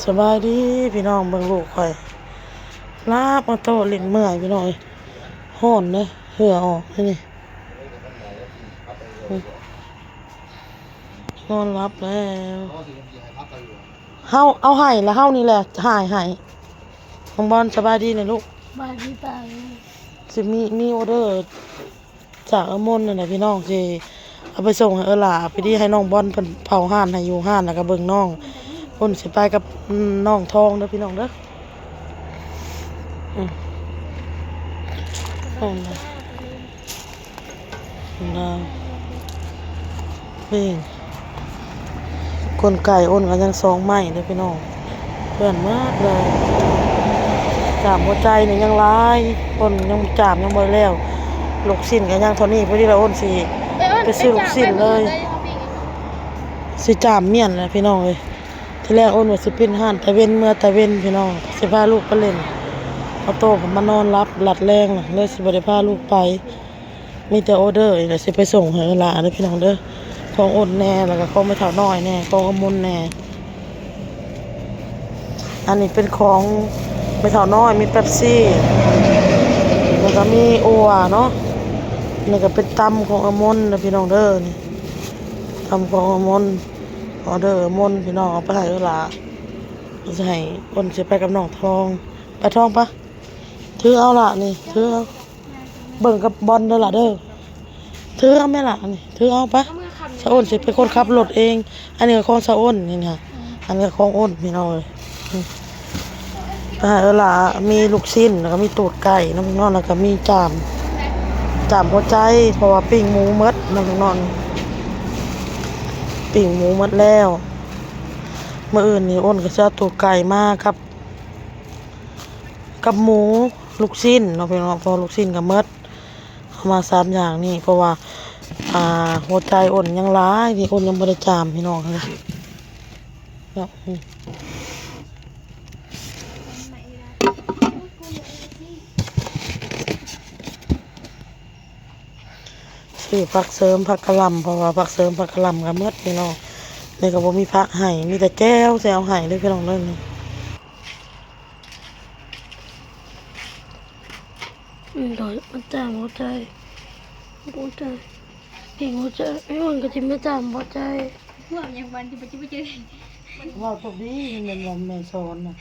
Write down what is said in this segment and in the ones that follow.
ສະບາຍດີພີ່ນ້ອງ ເບິ່ງລູກຂ້ອຍ ລາບເອົາໂຕຫຼິ້ນເມື່ອຍພີ່ນ້ອງເອີຍ ຮ້ອນເດ້ ເຫື່ອອອກເດ້ນີ້ ນອນຫຼັບແລ້ວ ເຮົາເອົາໃຫ້ລະ ເຮົານີ້ແຫຼະຫາຍໃຫ້ ນ້ອງບອນສະບາຍດີນະລູກ ສະບາຍດີປ້າ ຊິມີ ມີອໍເດີ ຈາກເອື້ອຍມົນນັ້ນແຫຼະພີ່ນ້ອງ ຊິເອົາໄປສົ່ງໃຫ້ເອື້ອຍຫຼ້າ ພໍດີໃຫ້ນ້ອງບອນເພິ່ນເຝົ້າຮ້ານໃຫ້ຢູ່ຮ້ານ ແລ້ວກໍເບິ່ງນ້ອງ ເພິ່ນຊິໄປກັບ ອືມ ນ້ອງທອງເດີພີ່ນ້ອງເດີ ອືມ ນີ້ ກົ້ນໄກ່ອ້ນກໍຍັງສອງໄມ້ເດ້ພີ່ນ້ອງ ເປື້ອນໝົດເລີຍ ຈາມຫົວໃຈນີ້ຍັງຫຼາຍ ອ້ນຍັງຈາມຍັງບໍ່ແລ້ວ ລູກຊີ້ນກໍຍັງເທົ່ານີ້ ພໍດີລະອ້ນຊິໄປຊື້ລູກຊີ້ນເລີຍ ຊິຈາມມ້ຽນແຫຼະພີ່ນ້ອງເອີຍ ທີແລກອ້ນວ່າຊິປິ່ນຮ້ານຕາເວັນ ເມືອຕາເວັນພີ່ນ້ອງ ຊິພາລູກໄປຫຼິ້ນ ເອົາໂຕເພິ່ນມານອນຫຼັບຫຼັດແລງ ເລີຍຊິບໍ່ໄດ້ພາລູກໄປ. ມີແຕ່ອໍເດີນີ້ແຫຼະ ຊິໄປສົ່ງໃຫ້ເອື້ອຍຫຼ້າເດີພີ່ນ້ອງເດີ ຂອງອ້ນແດ່ ແລ້ວກໍຂອງແມ່ເຖົ້ານ້ອຍແດ່ ຂອງເອື້ອຍມົນແດ່ ອັນນີ້ເປັນຂອງແມ່ເຖົ້ານ້ອຍ ມີເປັບຊີ ແລ້ວກໍມີອົ່ວເນາະ ນີ້ກໍເປັນຕຳຂອງເອື້ອຍມົນເດີພີ່ນ້ອງເດີ ນີ້ຕຳຂອງເອື້ອຍມົນ ອໍເດີເອື້ອຍມົນພີ່ນ້ອງ ເອົາໄປໃຫ້ເອື້ອຍຫຼ້າ ຊິໃຫ້ ອ້ນຊິໄປກັບນ້ອງທອງ ໄປທອງປະ ຖືເອົາລະນີ້ ຖືເອົາ ເບິ່ງກັບບອນເດີລະເດີ ຖືເອົາແມ່ລະນີ້ ຖືເອົາໄປ ສາວອ້ນຊິເປັນຄົນຂັບລົດເອງ ອັນນີ້ກໍຂອງສາວອ້ນນີ້ນະ ອັນນີ້ກໍຂອງອ້ນພີ່ນ້ອງເອີຍ ໄປໃຫ້ເອື້ອຍຫຼ້າ ມີລູກຊີ້ນ ແລ້ວກໍມີຕູດໄກ່ນຳພີ່ນ້ອງ ແລ້ວກໍມີຈາມ ຈາມຫົວໃຈ ເພາະວ່າປີ້ງໝູໝົດນຳພີ່ນ້ອງ ປີ້ງໝູໝົດແລ້ວ ມື້ອື່ນນີ້ອ້ນກໍຊິເອົາຕູດໄກ່ມາກັບ ກັບໝູ ລູກຊີ້ນເນາະພີ່ນ້ອງ ເພາະລູກຊີ້ນກໍໝົດ ເອົາມາສາມຢ່າງນີ້ ເພາະວ່າ ອ່າ ຫົວໃຈອ້ນຍັງຫຼາຍ ທີ່ອ້ນຍັງບໍ່ໄດ້ຈາມພີ່ນ້ອງເນາະ ຊື້ຜັກເສີມ ຜັກກະຫຼ່ຳ ເພາະວ່າຜັກເສີມ ຜັກກະຫຼ່ຳກໍໝົດພີ່ນ້ອງ ນີ້ກໍບໍ່ມີຜັກໃຫ້ ມີແຕ່ແຈ່ວຊິເອົາໃຫ້ເດີພີ່ນ້ອງເດີ ອືມ ໂດຍ ມັນຈາມຫົວໃຈ ຫົວໃຈ ເພງຫົວໃຈ ໄອ້ອ້ນກໍຊິມາຈາມຫົວໃຈ ເວົ້າຫຍັງມັນ ຈິບໍ່ ຈິບໍ່ເຈີ ເວົ້າຕົກດີ ແມ່ນບໍ່ແມ່ສອນນະ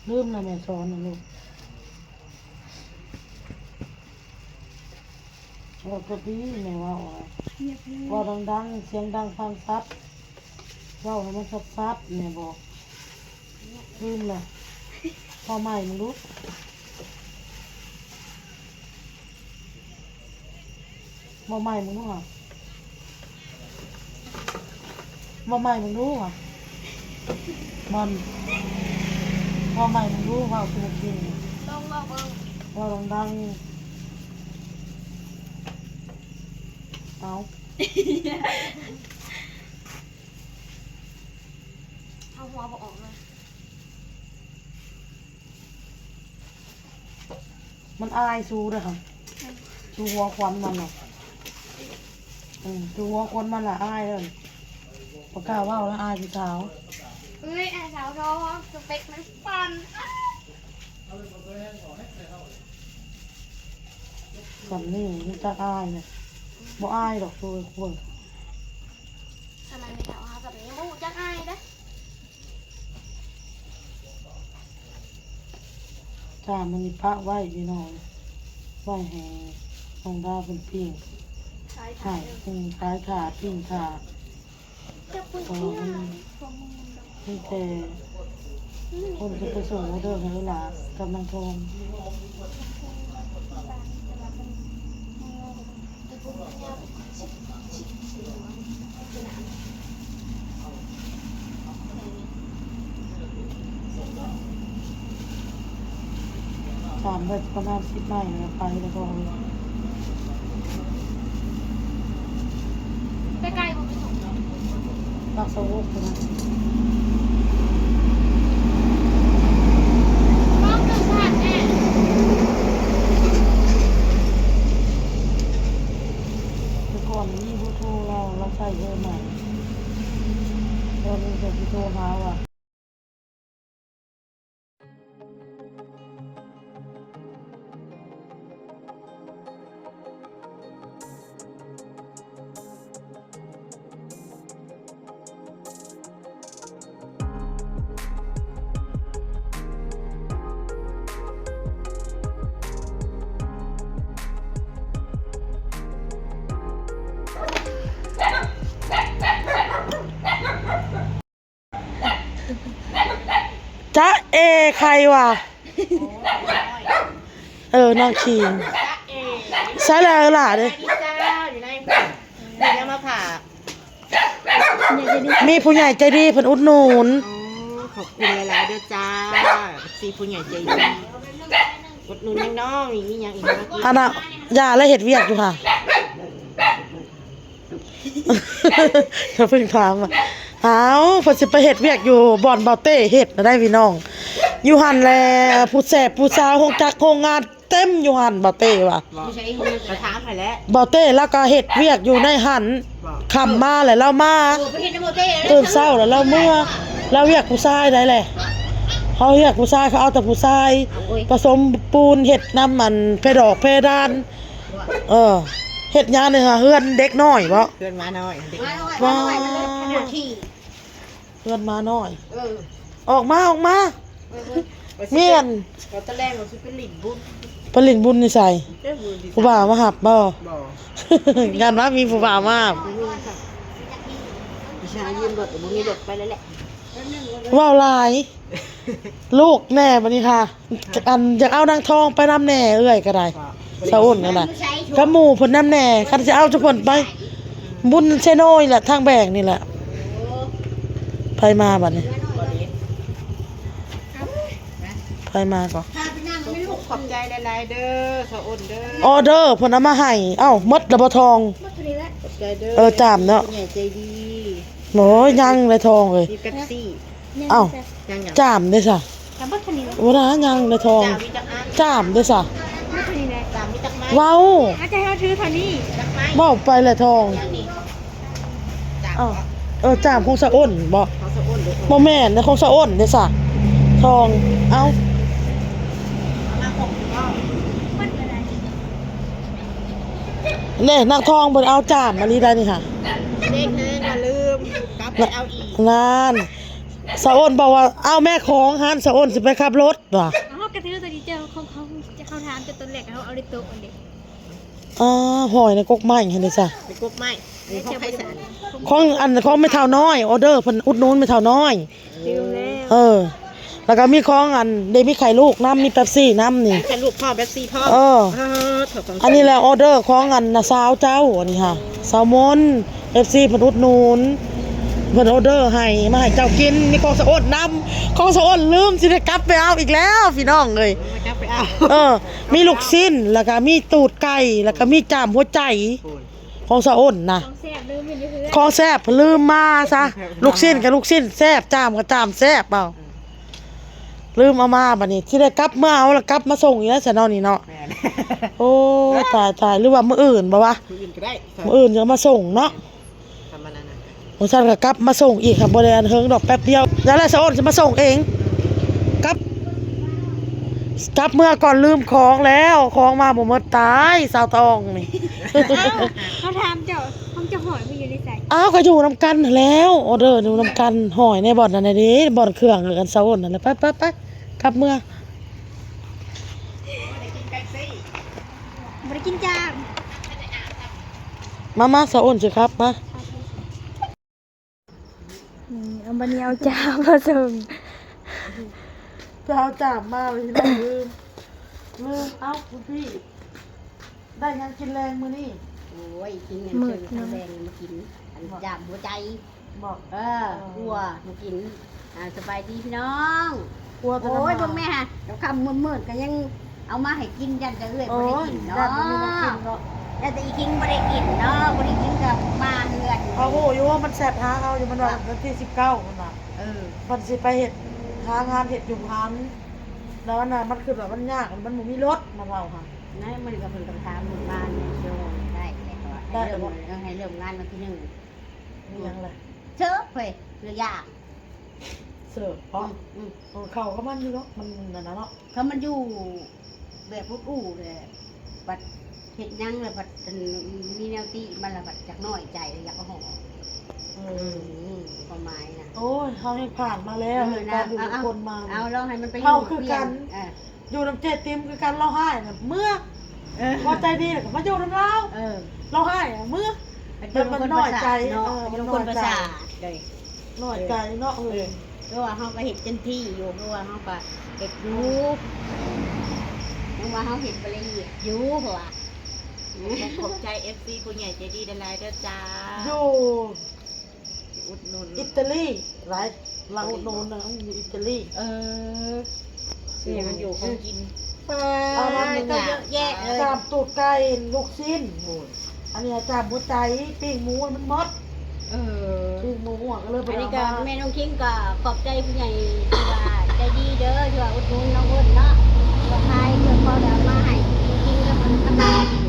ລືມນະແມ່ສອນນະລູກ ເວົ້າຕົກດີແມ່ເວົ້າ ເວົ້າດັງໆ ສຽງດັງຟັງຊັດ ເວົ້າໃຫ້ມັນຊັດໆ ແມ່ບອກ ລືມລະ ເວົ້າໃໝ່ມຶງດູ ເວົ້າໃໝ່ມຶງດູຫະ ເວົ້າໃໝ່ມຶງດູຫະ ບອນ ເວົ້າໃໝ່ມຶງດູ ເວົ້າຄືເມື່ອກີ້ນີ້ ລອງເວົ້າເບິ່ງ ເວົ້າດັງໆ ເອົາ ເອົາຫົວບໍ່ອອກເລີຍ. ມັນອາຍຊູເດີຫະ ຊູຫົວຂວັນມັນນະ ເອີ ຊູຫົວຂວັນມັນລະອາຍເດີ ບໍ່ກ້າເວົ້າລະ ອາຍຜູ້ສາວ ເອີຍ ອາຍສາວທອງ ສະເປັກມັນປັ່ນ ສ່ຳນີ້ຮູ້ຈັກອາຍນະ ບໍ່ອາຍດອກ ຊູໄອ້ຄວາຍ ສະໄໝແມ່ເຖົ້າເຮົາສ່ຳນີ້ຍັງບໍ່ຮູ້ຈັກອາຍເດ້. ຈ້າ ມື້ນີ້ປະໄວ້ພີ່ນ້ອງ ໄວ້ໃຫ້ນ້ອງດາເພິ່ນປີ້ງ ຂາຍຖ້າ ໃຫ້ ເອີ ຂາຍຖ້າ ປີ້ງຖ້າ ເຈົ້າເປີດເພື່ອ ມີແຕ່ຄົນຈະໄປສົ່ງອໍເດີໃຫ້ຫຼານກັບນາງທອງ. ຖາມໄດ້ປະມານສິບໄມ້ແລ້ວ ໄປແລ້ວກໍ ໄປໄກບໍ່? ໄປສົ່ງ ຫຼັກສະຫົກພຸ້ນນະ. ແຕ່ກ່ອນມີເບີໂທລາວ ລາວໃຊ້ເບີໃໝ່ ຕອນນີ້ກໍຊິໂທຫາວ່າ ຈ໊ະເອ ໃຄວະ? ເອີ ນາງຄີງ ໃສ່ລະຫຼ້າເດ້. ມີຜູ້ໃຫຍ່ໃຈດີເພິ່ນອຸດໜູນ. ໂອ້ ຂອບຄຸນຫຼາຍໆເດີຈ້າ ເອັຟຊີຜູ້ໃຫຍ່ໃຈດີ ອຸດໜູນນ້ອງໆ. ມີຫຍັງອີກມາກິນ? ອັນນ່າ ຢ່າລະເຮັດວຽກຢູ່ຫາ ເພິ່ນຖາມວ່າ ອ້າວ ເພິ່ນຊິໄປເຮັດວຽກຢູ່ບ່ອນບ່າວເຕ້ເຮັດນະໄດ໋ພີ່ນ້ອງ ຢູ່ຫັ້ນແຫຼະ. ຜູ້ແຊບຜູ້ສາວ ໂຮງຈັກໂຮງງານ ເຕັມຢູ່ຫັ້ນ ບ່າວເຕ້ວ່າ. ບໍ່ ບໍ່ໃຊ່ ກະຖາມໃຜແຫຼະ. ບ່າວເຕ້ລາວກະເຮັດວຽກຢູ່ໃນຫັ້ນ. ບໍ່ ຄ່ຳມາແລ້ວລາວມາ. ໂອ້ ໄປເຮັດນຳບ່າວເຕ້ ຕື່ນເຊົ້າແລ້ວລາວເມືອ. ລາວວຽກຜູ້ຊາຍໄດ໋ແຫຼະ. ເຮົາວຽກຜູ້ຊາຍ ເຂົາເອົາແຕ່ຜູ້ຊາຍ. ໂອ້ຍ ປະສົມປູນ ເຮັດນຳອັນ ເພດອກເພດານ. ເອີ ເຮັດຫຍັງນີ້ຫາ ເຮືອນເດັກນ້ອຍບໍ? ເຮືອນໝານ້ອຍ ເດັກນ້ອຍ. ຫາທີ່ ເຮືອນໝານ້ອຍ. ເອີ ອອກມາ ອອກມາ. ເອີ ເອີ ມີອັນ ວ່າຕະແລງວ່າຊິໄປຫຼິ້ນບຸນ. ໄປຫຼິ້ນບຸນຢູ່ໃສ? ເຈົ້າບຸນຢູ່ໃສ? ຜູ້ບ່າວມາຮັບບໍ່? ບໍ່ ຢ້ານວ່າມີຜູ້ບ່າວມາຮັບ. ບໍ່ມີຄ່ະ ວິຊາຢືມລົດ ບໍ່ມີລົດໄປແລ້ວແຫຼະ. ເວົ້າຫຼາຍ ລູກແນ່ບັດນີ້ຄ່ະ. ອັນ ຢາກເອົານາງທອງໄປນຳແນ່ ເອື້ອຍກໍໄດ້ ສາວອົນກໍໄດ້ ກັບໝູ່ເພິ່ນນຳແນ່. ຄັນຊິເອົາຈຸເພິ່ນໄປ ບຸນເຊໂນນີ້ແຫຼະ ທາງແບງນີ້ແຫຼະ. ໃຜມາບັດນີ້? ໃຜມາກໍ? ຂອບໃຈຫຼາຍໆເດີ ສາວອົນເດີ. ອໍເດີເພິ່ນເອົາມາໃຫ້. ເອົ້າ ໝົດແລ້ວບໍ່ທອງ? ໝົດເທົ່ານີ້ແຫຼະ. ຂອບໃຈເດີ. ເອີ ຈາມເນາະ ຜູ້ໃຫຍ່ໃຈດີ. ໂອ້ຍ ຍັງເລີຍທອງເອີຍ. ມີເປັບຊີ. ອ້າວ ຍັງ ຈາມເດ້ຊະ? ຈາມເບິດເທົ່ານີ້ແຫຼະ. ບໍ່ນະ ຍັງເດ້ທອງ. ຈາມມີຈັກອັນ? ຈາມເດ້ຊະ? ເບິດເທົ່ານີ້ແຫຼະ. ຈາມມີຈັກໄມ້? ເວົ້າ ອາຈານ ເຮົາຖືເທົ່ານີ້ ຈັກໄມ້? ເວົ້າໄປແຫຼະທອງ. ຍັງນີ້ ຈາມ ເອົ້າ ເອີ ຈາມຂອງສາອົນບໍ? ຂອງສາອົນເດ້. ບໍ່ແມ່ນເດ້ ຂອງສາອົນເດ້ຊະ ທອງ. ເອົ້າ ມາຄົບບໍ່? ເດ້ ນາງທອງເພິ່ນເອົາຈາມມາລີໄດ໋ນີ້ຫາ. ເດັກເລີຍກໍລືມ ກັບໄປເອົາອີກ. ນັ້ນ ສາອົນບອກວ່າ ເອົາແມ່ຂອງຫັ້ນ ສາອົນຊິໄປຂັບລົດວ່າ. ເຮົາກະຖືຕົວນີ້ເຈົ້າ ຂອງເຂົາ ເຂົາຖາມແຕ່ຕອນແລກ ເຮົາເອົາໃນໂຕະອັນເດ. ອໍ ຫອຍໃນກົກໄມ້ຫັ້ນເດຊະ. ໃນກົກໄມ້. ອັນນີ້ຂອງໃຜຊະ? ຂອງ ອັນ ຂອງແມ່ເຖົ້ານ້ອຍ ອໍເດີເພິ່ນອຸດໜູນແມ່ເຖົ້ານ້ອຍ. ຕື່ມແລ້ວ. ເອີ ແລ້ວກໍມີຂອງອັນ ເດ ມີໄຂ່ລູກນຳ ມີເປັບຊີນຳນີ້. ໄຂ່ລູກພ້ອມ ເປັບຊີພ້ອມ. ເອີ ເອີ ອັນນີ້ແຫຼະ ອໍເດີຂອງອັນ ນ້າສາວເຈົ້າ ອັນນີ້ຫາ ສາວມົນ ເອັຟຊີເພິ່ນອຸດໜູນ ເພິ່ນອໍເດີໃຫ້ ມາໃຫ້ເຈົ້າກິນ. ມີຂອງສາອົນນຳ ຂອງສາອົນລືມ ຊິໄດ້ກັບໄປເອົາອີກແລ້ວພີ່ນ້ອງເອີຍ. ເອີ ມີລູກຊີ້ນ ແລ້ວກໍມີຕູດໄກ່ ແລ້ວກໍມີຈາມຫົວໃຈ ຂອງສາອົນນະ. ຂອງແຊບລືມຢູ່ເຮືອນ ຂອງແຊບລືມມາຊະ. ລູກຊີ້ນກໍລູກຊີ້ນແຊບ ຈາມກໍຈາມແຊບ ເອົ້າ ລືມເອົາມາ. ບັດນີ້ຊິໄດ້ກັບເມືອເອົາ ແລ້ວກັບມາສົ່ງອີກແລ້ວຊະເນາະນີ້ເນາະ. ແມ່ນ. ໂອ້ຍ ຕາຍໆ ຫຼືວ່າມື້ອື່ນບໍ່ວະ? ມື້ອື່ນກໍໄດ້ ມື້ອື່ນຈະມາສົ່ງເນາະ. ທຳມະດານະ ໂອ້ ຊັ້ນກໍກັບມາສົ່ງອີກ ຫາກບໍ່ໄດ້ອັນເຫິງດອກ ແປັບດຽວ. ແລ້ວສາອົນຊິມາສົ່ງເອງ. ກັບ ກັບເມືອກ່ອນ ລືມຂອງແລ້ວ ຂອງມາບໍ່ໝົດ. ຕາຍ ສາວຕອງນີ້. ເຮົາຖາມເຈົ້າ ຂອງເຈົ້າຫອຍມັນຢູ່ໃນໃສ? ອ້າວ ກໍຢູ່ນຳກັນຫັ້ນແລ້ວ ອໍເດີຢູ່ນຳກັນ. ຫອຍໃນບ່ອນນັ້ນນະເດ ບ່ອນເຄື່ອງກັນ ສາອົນນັ້ນແຫຼະ. ໄປໆໆ ກັບເມືອ. ບໍ່ໄດ້ກິນຈາມ. ມາໆ ສາອົນຊິຂັບມາ. ນີ້ ເອົາ ບັດນີ້ເອົາຈາມມາສົ່ງ. ຈະເອົາຈາມມາໄວ້ທີ່ຫຼັງ ລືມ ລືມ. ເອົ້າ ຄຸນພີ່ ໄດ້ຫຍັງກິນແລງມື້ນີ້? ໂອ້ຍ ກິນຫຍັງ ມື້ນີ້ ເຊີນທາງແບງມາກິນ ອັນ ຈາມຫົວໃຈ. ບໍ່ ເອີ ເອີ ຂົ້ວມາກິນ. ອ່າ ສະບາຍດີພີ່ນ້ອງ. ໂອ້ຍ ເບິ່ງແມ່ຫາ ຄ່ຳໆມືດໆ ກໍຍັງເອົາມາໃຫ້ກິນ. ຢ້ານແຕ່ເອື້ອຍບໍ່ໄດ້ກິນເນາະ. ຢ້ານແຕ່ອີຄິງບໍ່ໄດ້ກິນເນາະ. ບໍ່ໄດ້ກິນກໍມາເຮືອນ. ເຮົາຮູ້ຢູ່ວ່າມັນແຊັດຫາເຮົາຢູ່ ມັນວ່າ ເອີ ວັນທີສິບເກົ້າມັນວ່າ ເອີ ມັນຊິໄປເຮັດ ຫາງານເຮັດຢູ່ຫັ້ນ. ແລ້ວອັນນ່າ ມັນຄືແບບມັນຍາກ ມັນບໍ່ມີລົດ ມັນເວົ້າຫັ້ນ. ນັ້ນມັນກໍ ເພິ່ນກໍໄປຖາມໝູ່ບ້ານ ໂຍມໄດ້ແລ້ວ ກໍວ່າ ໄດ້ແລ້ວບໍ່? ໃຫ້ເລີ່ມ ເອີ ໃຫ້ເລີ່ມງານວັນທີໜຶ່ງ. ມີຫຍັງລະ? ເສີບເວີຍ ເຫຼືອຢາກ ເສີບເບາະ? ອືມ ເອີ ເຂົ້າກັບມັນຢູ່ດອກ ມັນນັ້ນນະເນາະ. ຄັນມັນຢູ່ແບບອຸດອູ້ແຫຼະ ບັດເຮັດຫຍັງແລ້ວ ບັດ ອັນ ມີແນວຕິມັນລະ ບັດຈັກນ້ອຍໃຈ ຢາກເອົາອອກ. ເອີ ອືມ ຄວາມໝາຍນະ. ໂອ້ຍ ເຮົາແຮ່ງຜ່ານມາແລ້ວ ເອີ ການຢູ່ກັບຄົນມາ ເອົາ ເອົາ ລອງໃຫ້ມັນໄປ ເຮົາຄືກັນ ຢູ່ນຳເຈ້ຕິມຄືກັນ. ລາວຮ້າຍນະ ເມືອ ເອີ ພໍໃຈດີແລ້ວກໍມາຢູ່ນຳລາວ. ເອີ ລາວຮ້າຍນະ ເມືອ. ມັນ ມັນນ້ອຍໃຈເນາະ ເອີ ມັນນ້ອຍໃຈ ນ້ອຍໃຈເນາະ. ເອີ ເອີ ເອີ ຄືວ່າເຮົາກໍເຮັດເຕັມທີ່ຢູ່ ຄືວ່າເຮົາກໍເຮັດຢູ່ ຍັງວ່າເຮົາເຮັດບໍ່ລະອຽດຢູ່ ເພາະວ່າ ຂອບໃຈເອັຟຊີຜູ້ໃຫຍ່ໃຈດີຫຼາຍໆເດີຈ້າ ຢູ່ ອຸດໜູນ ອິຕາລີ ຫຼາຍ ລາວອຸດໜູນນະ ຢູ່ອິຕາລີ ເອີ ຊື້ຫຍັງຢູ່ຂອງກິນ ປາ ເອີ ເຈົ້າເຢີະແຍະເລີຍ ຈາມຕູດໄກ່ ລູກຊີ້ນ ໂອ້ຍ ອັນນີ້ຈາມຫົວໃຈ ປີ້ງໝູ ມັນໝົດ ເອີ ປີ້ງໝູ ກໍເລີຍບໍ່ໄດ້ເອົາມາ ອັນນີ້ກໍແມ່ນ້ອງຄິງກໍຂອບໃຈຜູ້ໃຫຍ່ທີ່ວ່າໃຈດີເດີ ທີ່ວ່າອຸດໜູນນ້ອງເພິ່ນເນາະ ທີ່ວ່າຂາຍເຄື່ອງຂອງແລ້ວເອົາມາໃຫ້ກິນກັບອັນກັບນ້ຳກິນ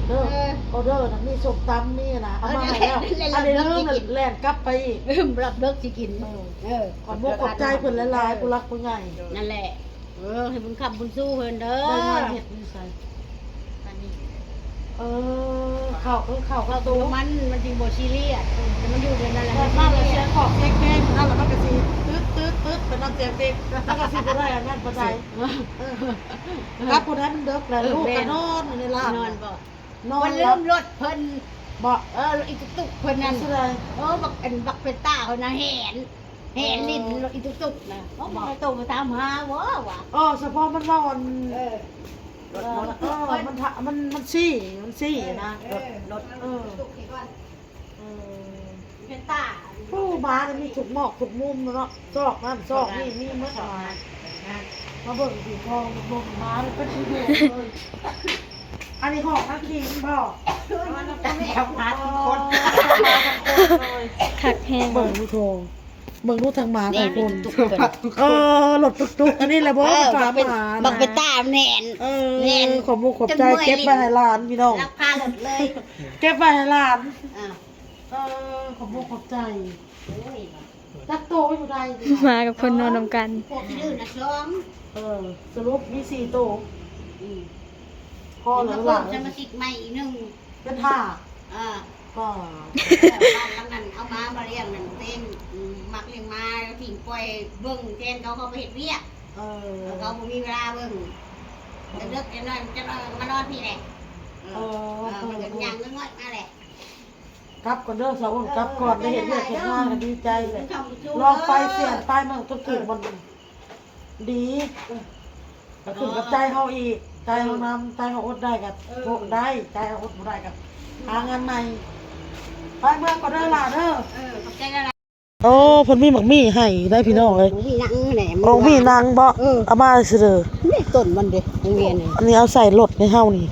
ເດີ ເອີ ອໍເດີນະ ມີສົ້ມຕຳ ມີອັນນະ ເອົາມາໃຫ້ແລ້ວ ເອີ ອັນນີ້ລືມ ແລ່ນກັບໄປອີກ ເອີ ລັບເລິກຊິກິນ ເອີ ເອີ ຂອບມຸກຂອບໃຈເພິ່ນຫຼາຍໆ ເອີ ຜູ້ຫຼັກຜູ້ໃຫຍ່ ນັ້ນແຫຼະ ເອີ ໃຫ້ບຸນຄ້ຳບຸນຊູເພິ່ນເດີ ໄດ້ງານເຮັດຢູ່ໃສ ອັນນີ້ ເອີ ເຂົ້າ ເອີ ເຂົ້າ ເຂົ້າ ເຂົ້າ ໂຕ ມັນ ມັນຈຶ່ງບໍ່ຊີຣຽສ ເອີ ແຕ່ມັນຢູ່ແບບນັ້ນແຫຼະ ແບບນັ້ນແຫຼະ ມັນຊິ ເສຍຂອບແຂງໆ ນັ້ນແຫຼະ ມັນກໍຊິຕຶດໆໆ ໄປນຳສຽງເດັກ ມັນກໍຊິບໍ່ໄດ້ອັນນັ້ນປານໃດ ເອີ ກັບຜູ້ໃດມັນເດິກແລ້ວ ເອີ ລູກກໍນອນຢູ່ໃນຮ້ານ ນອນບໍ່ ນອນ ເພິ່ນລືມລົດເພິ່ນ ບໍ່ ເອີ ອີຕຸກຕຸກເພິ່ນນັ້ນ ເອີ ບັກ ອັນ ບັກເພນຕ້າເພິ່ນນະແຫນ ແຫນຫຼິ້ນອີຕຸກຕຸກນະ ເອີ ບໍ່ ມັນໂຕມາຕາມຫາບໍ່ວະ ເອີ ສະເພາະມັນເວົ້າອັນ ເອີ ລົດ ເອີ ມັນ ມັນ ມັນຊີ້ ມັນຊີ້ນະ ເອີ ລົດ ເອີ ເອີ ເພນຕ້າ ໂອ້ ໝານີ້ມີທຸກໝອກທຸກມຸມເນາະ ຊອກນັ້ນຊອກນີ້ມີໝົດ ມາເບິ່ງທີ່ຄອງເບິ່ງໝາເປັນທີ່ເດ້ເລີຍ ອັນນີ້ຫ້ອງນາງຄິງບໍ່ ເອີ ນາງຄິງ ມາທັງຄົນ ເອີ ມາທັງຄົນເລີຍ ຄັກແຮງ ເບິ່ງດູໂທ ເບິ່ງດູທັງໝາທັງຄົນ ເອີ ລົດຕຸກໆ ອັນນີ້ແຫຼະບໍ່ ເອີ ພາໝາ ບັກເພນຕ້າແມ່ນ ເອີ ແມ່ນ ຂອບມຸກຂອບໃຈ ເກັບໄວ້ໃຫ້ຫຼານພີ່ນ້ອງ ລັກພາລົດເລີຍ ເກັບໄວ້ໃຫ້ຫຼານ ເອີ ຂອບມຸກຂອບໃຈ ໂອ້ຍ ຈັກໂຕຢູ່ໃດ ໝາກັບຄົນນອນນຳກັນ ພວກນີ້ນະສອງ ເອີ ສະຫຼຸບມີສີ່ໂຕ ອືມ ພໍແລ້ວຫຼານ ສະມາຊິກໃໝ່ອີກໜຶ່ງ ເປັນຫ້າ ເອີ ກໍ ເອີ ບ້ານຫຼັງນັ້ນເອົາໝາມາລ້ຽງນັ້ນ ເປັນ ອືມ ມັກລ້ຽງໝາ ແລ້ວຖິ້ມປ່ອຍເບິ່ງແທນເຂົາ ເຂົາໄປເຮັດວຽກ ເອີ ເຂົາບໍ່ມີເວລາເບິ່ງ ເອີ ເດິກໆ ຈັກໜ້ອຍ ຈັກໜ້ອຍກໍມານອນພີ້ແຫຼະ ເອີ ເອີ ເອີ ມັນກໍຍ່າງງອຍໆ ມາແຫຼະ ກັບກ່ອນເດີສາວອ້ນ ເອີ ກັບກ່ອນ ໄດ້ເຮັດວຽກເຮັດງານກໍດີໃຈແຫຼະ ເອີ ລອງໄປເສຍໄປ ມັນຕ້ອງຖືກມັນດີ ເອີ ກໍຂຶ້ນກັບໃຈເຮົາອີກ ໃຈເຮົານຳ ໃຈເຮົາອົດໄດ້ກໍ ເອີ ໄດ້ ໃຈເຮົາອົດບໍ່ໄດ້ກໍຫາງານໃໝ່ ໄປເມືອກ່ອນເດີຫຼ້າເດີ ເອີ ຂອບໃຈຫຼາຍໆ ໂອ້ ເພິ່ນມີໝາກມີ້ໃຫ້ໄດ໋ພີ່ນ້ອງເອີຍ ໝາກມີ້ນັ່ງແຫຼະ ໂອ້ ໝາກມີ້ນັ່ງບໍ່ ເອີ ເອົາມາຊື່ເດີ ນີ້ຕົ້ນມັນເດ້ ໂຮງຮຽນນີ້ ອັນນີ້ເອົາໃສ່ລົດໃຫ້ເຮົານີ້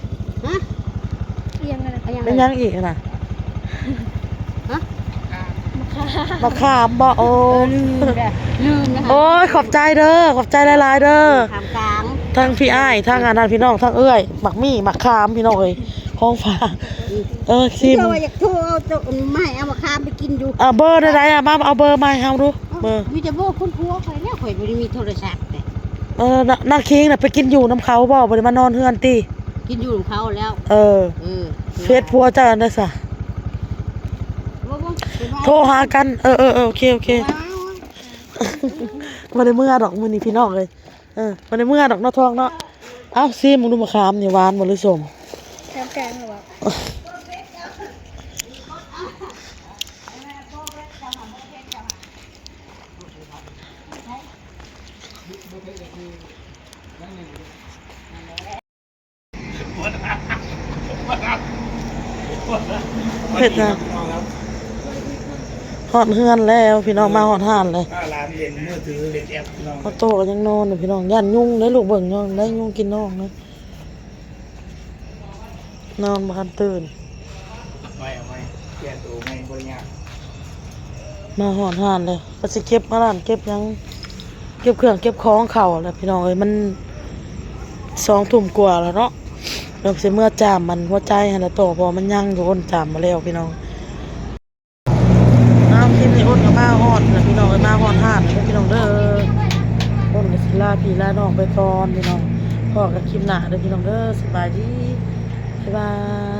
ຮະ ອີຫຍັງນະ ແມ່ນຫຍັງອີກນະ ຮະ ມະຂາມ ມະຂາມບໍ່ ໂອ້ ເອີ ລືມແລ້ວ ລືມນະ ໂອ້ຍ ຂອບໃຈເດີ ຂອບໃຈຫຼາຍໆເດີ ຂາມກາງ ທັງພີ່ອ້າຍ ທັງອັນນັ້ນພີ່ນ້ອງ ທັງເອື້ອຍ ໝາກມີ້ ໝາກຂາມພີ່ນ້ອງເອີຍ ຂອງຝາກ ອືມ ເອີ ຊິມ ເຈົ້າວ່າຢາກໂທເອົາ ເຈົ້າມາໃຫ້ເອົາມາຄາມໄປກິນຢູ່ ເອີ ເບີໃດໆ ອະ ມາເອົາເບີມາໃຫ້ເຮົາດູ ເອີ ເບີ ມີແຕ່ເບີຄົນຜົວຂ້ອຍແລ້ວ ຂ້ອຍບໍ່ໄດ້ມີໂທລະສັບເດ້ ເອີ ນາງ ນາງຄິງນະ ໄປກິນຢູ່ນຳເຂົາບໍ່? ບໍ່ໄດ້ມານອນເຮືອນຕິ? ກິນຢູ່ນຳເຂົາແລ້ວ ເອີ ເອີ ເຟສຜົວເຈົ້າອັນໃດຊະ? ບໍ່ ບໍ່ ໂທຫາກັນ ເອີ ເອີ ເອີ ໂອເຄ ໂອເຄ ບໍ່ໄດ້ເມືອດອກມື້ນີ້ພີ່ນ້ອງເອີຍ. ເອີ ບໍ່ໄດ້ເມືອດອກເນາະ ທອງເນາະ. ເອົ້າ ຊີມເບິ່ງດູ ມະຂາມນີ້ຫວານບໍ່ ຫຼືສົ້ມ? ແກງໆ ຫຼືວ່າ ເຜັດນະ. ຮອດເຮືອນແລ້ວພີ່ນ້ອງ ມາຮອດຮ້ານແລ້ວ. ເຂົາໂຕກໍຍັງນອນຢູ່ພີ່ນ້ອງ ຢ້ານຍຸງເດ້ລູກ ເບິ່ງນ້ອງໄດ້ຍຸງກິນນ້ອງນະ ນອນບໍ່ທັນຕື່ນ. ເອົາໃໝ່ ເອົາໃໝ່ ປ່ຽນໂຕໃໝ່ ບໍ່ໄດ້ຍາກ. ມາຮອດຮ້ານແລ້ວ ກໍຊິເກັບ ມາຮ້ານເກັບຫຍັງ ເກັບເຄື່ອງເກັບຂອງເຂົ້າແລ້ວພີ່ນ້ອງເອີຍ. ມັນສອງທຸ່ມກວ່າແລ້ວເນາະ ແລ້ວຊິເມືອຈາມອັນຫົວໃຈຫັ້ນລະຕໍ່ ເພາະວ່າມັນຍັງຢູ່ ອົນຈາມບໍ່ແລ້ວພີ່ນ້ອງ. ເອົາ ຄລິບນີ້ອົນກໍມາຮອດແລ້ວພີ່ນ້ອງເອີຍ ມາຮອດຮ້ານແລ້ວເດີພີ່ນ້ອງເດີ. ອົນກໍຊິລາພີ່ລານ້ອງໄປກ່ອນພີ່ນ້ອງ ພໍ້ກັນຄລິບໜ້າເດີພີ່ນ້ອງເດີ. ສະບາຍດີ ບາຍບາຍ.